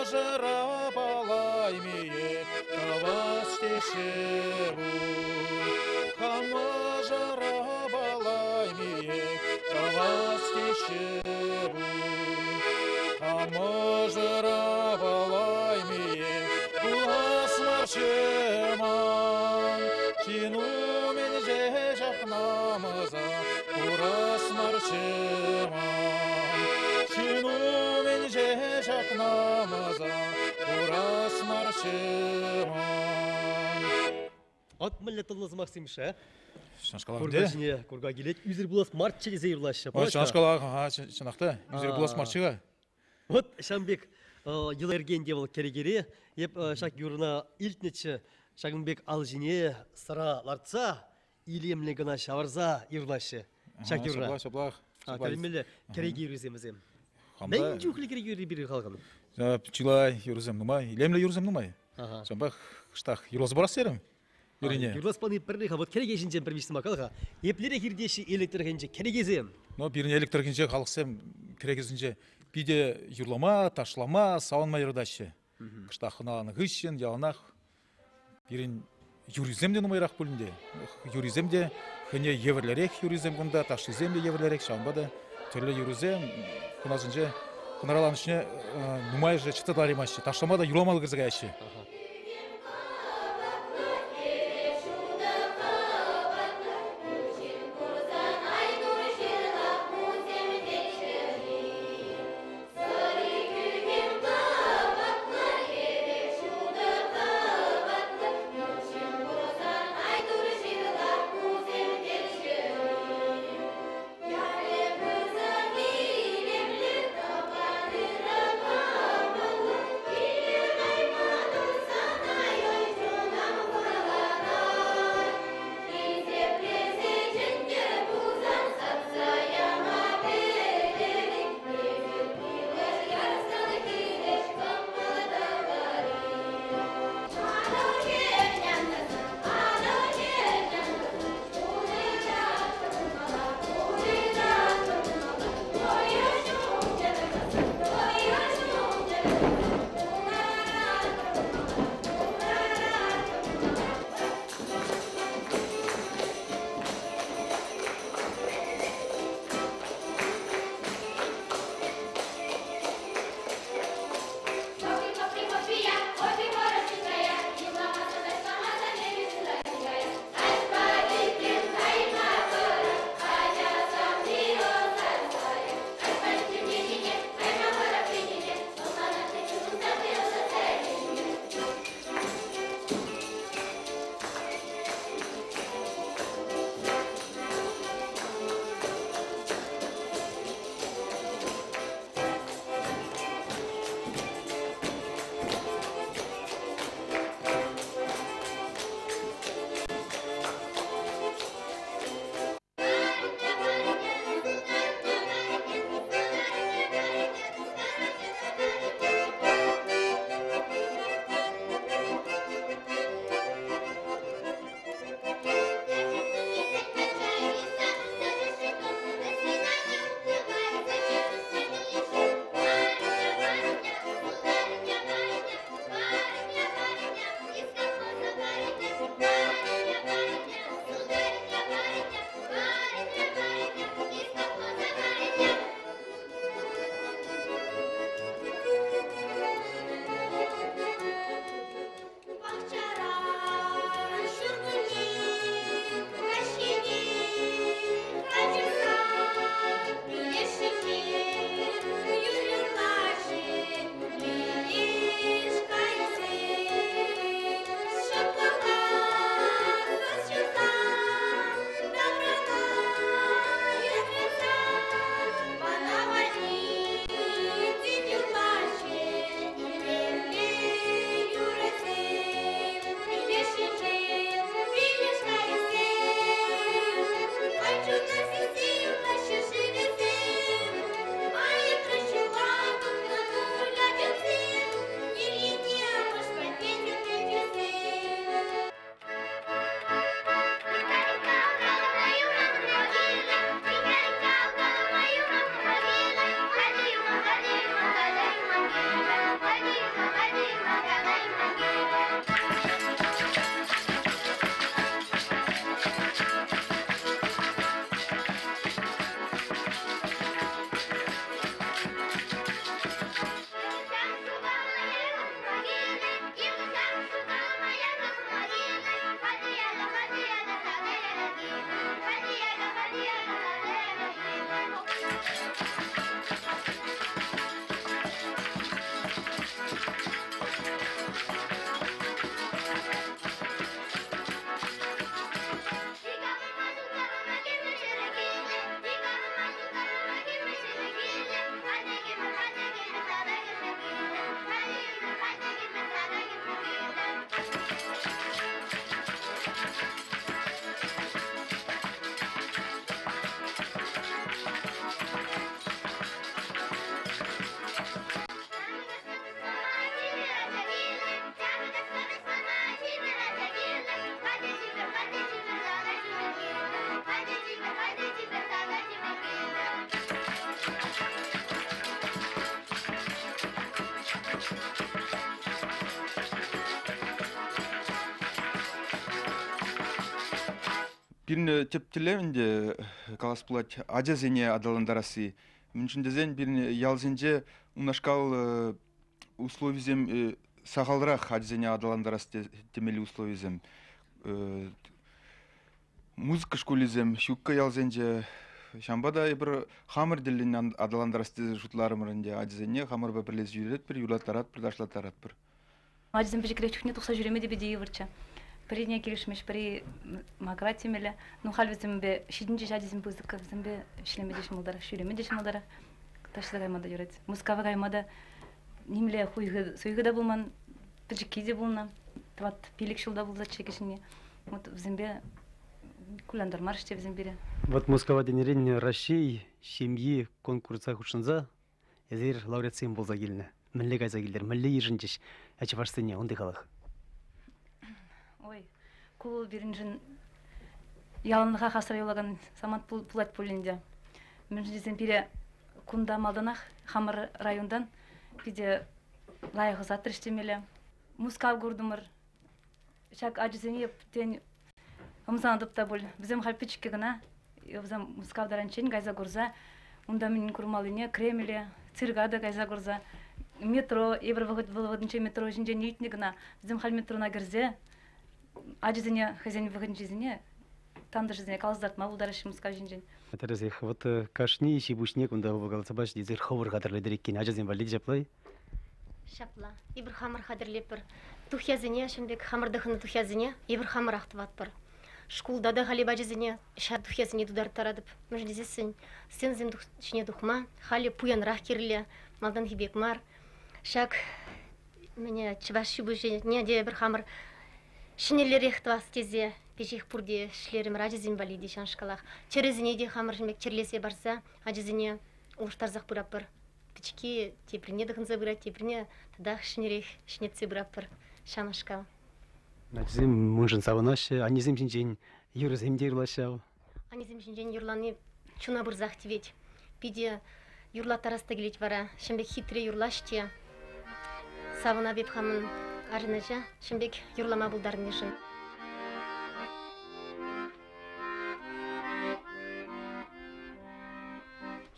Мӑшӑра палаймиех тӑвас теҫҫӗ пуль. Хам мӑшӑра палаймиех тӑвас теҫҫӗ пуль. Хам мӑшӑра палаймиех пулас марччӗ ман. Ҫын умӗнче ҫакнамӑса курас марччӗ ман. Ҫын умӗнче ҫакнамӑса курас марччӗ ман. Ат мӗнле тӑнлӑ сӑмахсем-ши, а? Чӑнашкалах Курка ҫине курка килет, ӳсӗр пулас марччӗ тесе юрлаҫҫӗ. Чӑнашкалах, ага, чӑнах та, ӳсӗр пулас марччӗ-ха. Вот ҫавӑн пек йӑла-йӗркен те вӑл кӗрекере. Эп ҫак юрӑна илтнӗччӗ. Ҫакӑн пек ал ҫине сӑра лартса, илемлӗ кӑна ҫавӑрса юрлаҫҫӗ ҫак юрра. Ҫапла, ҫаплах. Тӗлӗнмелле кӗреке юррисем вӗсем. Мӗн чухлӗ кӗреке юрри пирӗн халӑхӑн? Чылай юрӑсем нумай, илемлӗ юрӑсем нумай. Ҫавӑнпах кӑштах юрласа парас терӗм. Юрине. Юрлас пани пӗрре-ха, вот кӗреке ҫинчен пӗр виҫ сӑмах кала-ха. Еплерех иртеҫҫӗ Элӗк тӑрӑхӗнче кӗрекесем? Ну, пирӗн Элӗк тӑрӑхӗнче халӑхсем кӗрекесенче питӗ юрлама, ташлама, савӑнма юратаҫҫӗ. Кӑштах хӑналанӑ хыҫҫӑн яланах пирӗн юрисем те нумайрах пулин те, юрисем те хӑйне евӗрлӗрех юрисем кунта, ташшисем те евӗрлӗрех, ҫавӑнпа та тӗрлӗ юрӑсем хӑнасенче хӑнараланӑшне нумайӑшӗ чӑтса тӑраймаҫҫӗ, ташлама та юрлама та кӗрсе каяҫҫӗ. Пирӗн тӗп тӗллев ӗнтӗ, калас пулать, ачасене аталантарасси. Мӗншӗн тесен пирӗн ялсенче унашкал условисем сахалрах ачасене аталантарас темелли условисем. Музыка шкулӗсем ҫуккӑ ялсенче. Ҫавӑнпа та эпир хамӑр тӗллӗн аталантарас тесе шутларӑмӑр ӗнтӗ ачасене хамӑрпа пӗрле ҫӳретпӗр, юрлаттаратпӑр, ташлаттаратпӑр. Ачасем пӗчӗкрех чухне тухса ҫӳреме те питӗ йывӑрччӗ. Пӗрине килӗшмест, пӗри макӑрать темелле. Ну, халь вӗсемпе ҫитӗнчӗҫ ачасем пысӑк, вӗсемпе ӗҫлеме те ҫӑмӑлтарах, ҫӳреме те ҫӑмӑлтарах, таҫта кайма та юрать. Мускава кайма та нимле хуйхӑ-суйхӑ та пулман, пӗчӗкки те пулнӑ. 4-5 ҫулта пулсаччӗ кӗҫӗнни. Вот вӗсемпе кулянтармарӗҫ те вӗсем пире. Вот Мускава тенӗрен Раҫҫей ҫемйи конкурса хутшӑнса эсир лауреатсем пулса килнӗ. Мӗнле кайса килтӗр? Мӗнле йышӑнчӗҫ чӑвашсене унти халӑх? Ой, ку пирӗншӗн яланлӑхах асра юлакан самант пулать пуль ӗнтӗ. Мӗншӗн тесен пире кунта малтанах хамӑр районтан питӗ лайӑх ӑсатрӗҫ темелле. Мускав куртӑмӑр. Ҫак ачасене тен ӑмсанатӑп та пуль. Вӗсем халь пӗчӗккӗ кӑна. Вӗсем Мускав таранччен кайса курса, унта мӗн курмаллине Кремле, цирка та кайса курса, метро, эпир вӑхӑт вӑхӑтӗнче метро ҫинчен илтнӗ кӑна. Вӗсем халь метрона кӗрсе ачасене хӑйсен вӑхӑтӗнчисене, тантӑшӗсене каласа лартма пултараҫҫӗ Мускав ҫинчен. Тӗрӗсех. Вот кашни ҫи-пуҫне кунта каласа пачӗ тесе хӑвӑр хатӗрлетӗр иккен ачасем валли те ҫапла-и? Ҫапла. Эпир хамӑр хатӗрлетпӗр. Тухьясене, ҫын пек хамӑр тӑхӑннӑ тухьясене эпир хамӑрах тӑватпӑр. Шкулта та халӗ ачасене ҫав тухьясене тутарттаратӑп. Мӗншӗн тесессӗн сценӑсем ҫине тухма халӗ пуянрах кирлӗ, малтанхи пек мар. Ҫак мӗне чӑваш ҫи-пуҫне те эпир хамӑр ҫӗнӗллерех тӑвас тесе пӗчех пурте ӗҫлерӗмӗр ачасем валли те ҫавнашкалах. Чӗресене те хамӑр ҫын пек чӗрлесе парса ачасене улӑштарсах пыратпӑр. Пӗчӗкки теприне тӑхӑнса пырать, теприне татах ҫӗнӗрех ҫӗнетсе пыратпӑр ҫавнашкал. Ачасем уншӑн савӑнаҫҫӗ, аннесем ҫинчен юрӑсем те юрлаҫҫӗ ав. Аннесем ҫинчен юрлани чуна пырсах тивет. Питӗ юрлаттарас та килет вара. Ҫын пек хитре юрлаҫ те. Савӑнап эп хамӑн арҫын ача ҫын пек юрлама пултарнишӗн.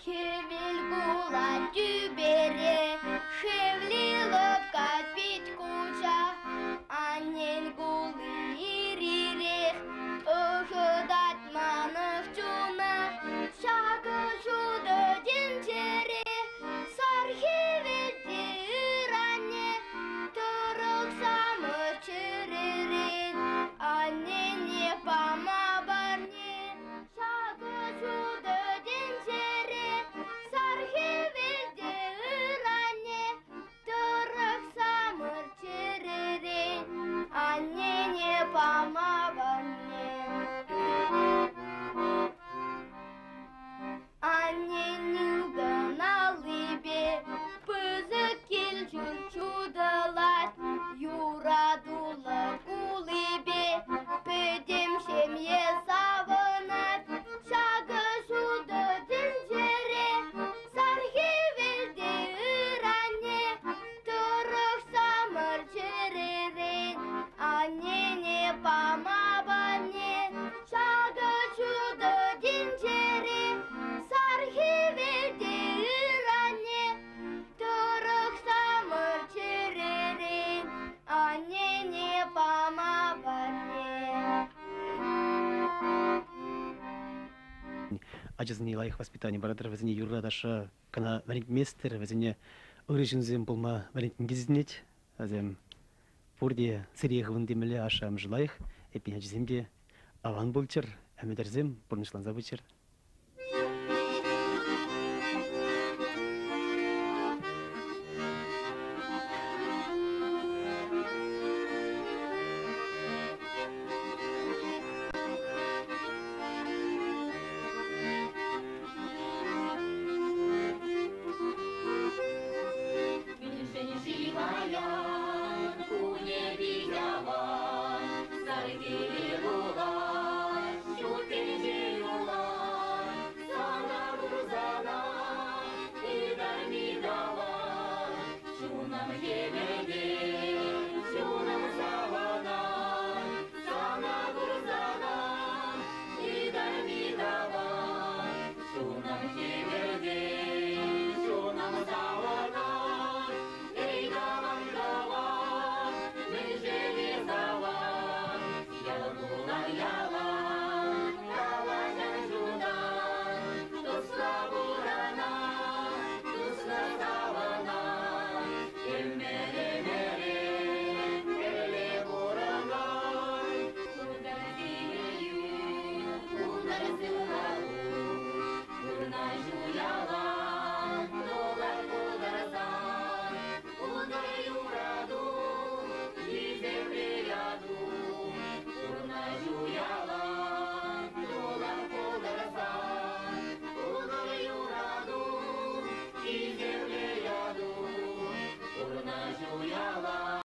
Хӗвел кулать тӳпере, шевли лӑпкать пит куҫа. Аннен кулли ир-ирех ӑшӑтать манӑх чуна. Ҫакӑ ҫутӑ тӗнчере сар хӗвел те ыр анне, тӑрӑхсамӑр чӗререн аннене пама парне. Ҫакӑ ҫутӑ тӗнчере сар хӗвел те ыр анне, тӑрӑхсамӑр чӗререн аннене пама парне. Аннен ылтӑн аллипе пысӑк кил-ҫурт ҫутӑлать, юратуллӑ кулипе пӗтӗм ҫемье савӑнать. Ҫакӑ ҫутӑ тӗнчере сар хӗвел те ыр анне, тӑрӑхсамӑр чӗререн аннене пама парне. Ҫакӑ ҫутӑ тӗнчере сар хӗвел те ыр анне, тӑрӑхсамӑр чӗререн аннене пама парне. Ачасене лайӑх воспитани паратӑр, вӗсене юрра-ташша кӑна вӗрентместӗр, вӗсене ырӑ ҫынсем пулма вӗрентни сисӗнет. Вӗсем пурте сире хывӑн темелле, ашшӗ-амӑшӗ лайӑх, эппин ачисем те аван пулччӑр, ӗмӗтӗрсем пурнӑҫланса пыччӑр.